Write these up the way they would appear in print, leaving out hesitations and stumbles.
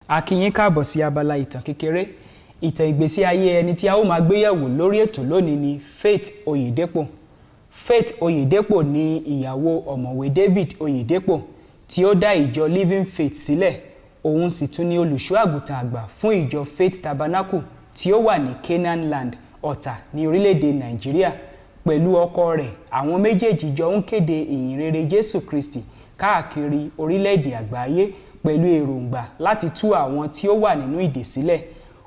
A kí yín káàbọ̀ sí abala ìtàn kékeré. Ìtàn ìgbésí ayé ẹni tí a ó máa gbéyẹ̀wò lórí ètò lónìí ni Faith Oyedepo. Faith Oyedepo ni ìyàwó ọ̀mọ̀wé David Oyedepo tí ó dá ìjọ Living Faith sílẹ̀. Òun sì tún ni olùṣọ́ àgùntàn àgbà fún ìjọ Faith Tabernacle tí ó wà ní Canaan Land, Ọ̀tà ní orílẹ̀-èdè Nàìjíríà. Pẹ̀lú ọkọ rẹ̀, àwọn méjèèjì jọ ń kéde ìyìnrere Jésù Kristi káàkiri orílẹ̀-èdè àgbáyé pẹ̀lú èròǹgbà láti tú àwọn tí ó wà nínú ìdè sílẹ̀.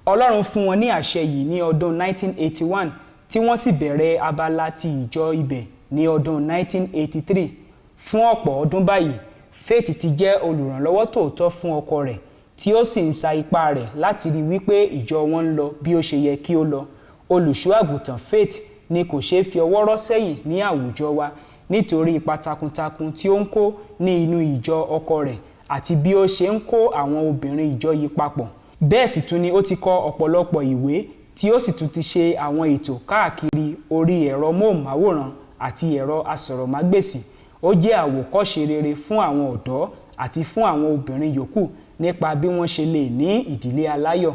Ọlọ́run fún wọn ní àṣẹ yìí ní ọdún 1981, tí wọ́n sì bẹ̀rẹ̀ abala ti ìjọ ibẹ̀ ní ọdún 1983. Fún ọ̀pọ̀ ọdún báyìí, Faith ti jẹ́ olùrànlọ́wọ́ tòótọ́ fún ọkọ rẹ̀, tí ó sì ń sa ipá rẹ̀ láti rí wípé ìjọ wọn ń lọ bí ó ṣe yẹ kí ó lọ. Olùṣọ́ àgùntàn Faith ni kò ṣeé fi ọwọ́ rọ́ sẹ́yìn ní àwùjọ wa nítorí ipa takuntakun tí ó ń kó ní inú ìjọ ọkọ rẹ̀ àti bí ó ṣe ń kó àwọn obìnrin ìjọ yìí papọ̀. Bẹ́ẹ̀ sì tún ni ó ti kọ ọ̀pọ̀lọpọ̀ ìwé, tí ó sì tún ti ṣe àwọn ètò káàkiri orí ẹ̀rọ móhùnmáwòrán àti ẹ̀rọ asọ̀rọ̀mágbèsì. Ó jẹ́ àwòkọ́ṣe rere fún àwọn ọ̀dọ́ àti fún àwọn obìnrin yòókù nípa bí wọ́n ṣe lè ní ìdílé aláyọ̀.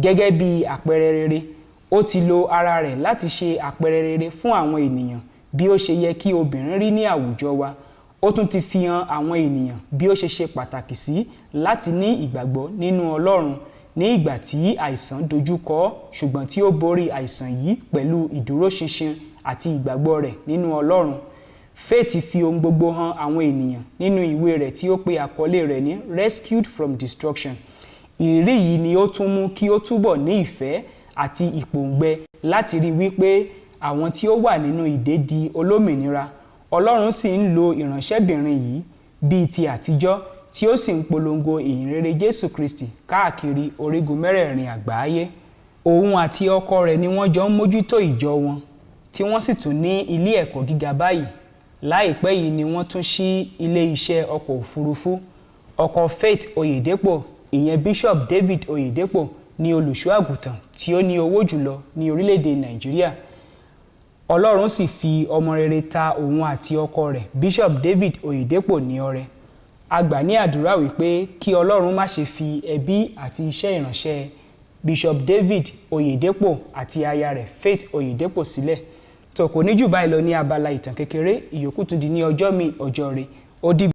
Gẹ́gẹ́ bí àpẹẹrẹ rere, ó ti lo ara rẹ̀ láti ṣe àpẹẹrẹ rere fún àwọn ènìyàn bí ó ṣe yẹ kí obìnrin rí ní àwùjọ wa. Ó tún ti fi hàn àwọn ènìyàn bí ó ṣe ṣe pàtàkì sí láti ní ìgbàgbọ́ nínú Ọlọ́run ní ìgbà tí àìsàn dojú kọ ọ́, ṣùgbọ́n tí ó borí àìsàn yìí pẹ̀lú ìdúróṣinṣin àti ìgbàgbọ́ rẹ̀ nínú Ọlọ́run. Faith fi ohun gbogbo hàn àwọn ènìyàn nínú ìwé rẹ̀ tí ó pe àkọlé rẹ̀ ní Rescued from Destruction. Ìrírí yìí ni ó tún mú kí ó túbọ̀ ní ìfẹ́ àti ìpòǹgbẹ láti rí wípé àwọn tí ó wà nínú ìdè di olómìnira. Ọlọ́run sì ń lo ìránṣẹ́bìnrin yìí bíi ti àtijọ́, tí ó sì ń polongo ìyìnrere Jésù Kristi káàkiri orígun mẹ́rẹ̀ẹ̀rin àgbáyé. Òun àti ọkọ rẹ̀ ni wọ́n jọ ń mójútó ìjọ wọn, tí wọ́n sì tún ní ilé ẹ̀kọ́ gíga báyìí. Láìpẹ́ yìí ni wọ́n tún ṣí ilé iṣẹ́ ọkọ̀ òfurufú. Ọkọ Faith Oyedepo, ìyẹn Bishop David Oyedepo, ni olùṣọ́ àgùntàn tí ó ní owó jùlọ ní orílẹ̀-èdè Nàìjíríà. Ọlọ́run sì fi ọmọ rere ta òun àti ọkọ rẹ̀ Bishop David Oyedepo ní ọrẹ. A gbà ní àdúrà wípé kí Ọlọ́run má ṣe fi ẹbí àti iṣẹ́ ìránṣẹ́ Bishop David Oyedepo àti aya rẹ̀ Faith Oyedepo sílẹ̀. Tó kò ní jù báyìí lọ ní abala ìtàn kékeré, ìyókù tún di ní ọjọ́ mi ọjọ́ rẹ̀. Ó dìgbà.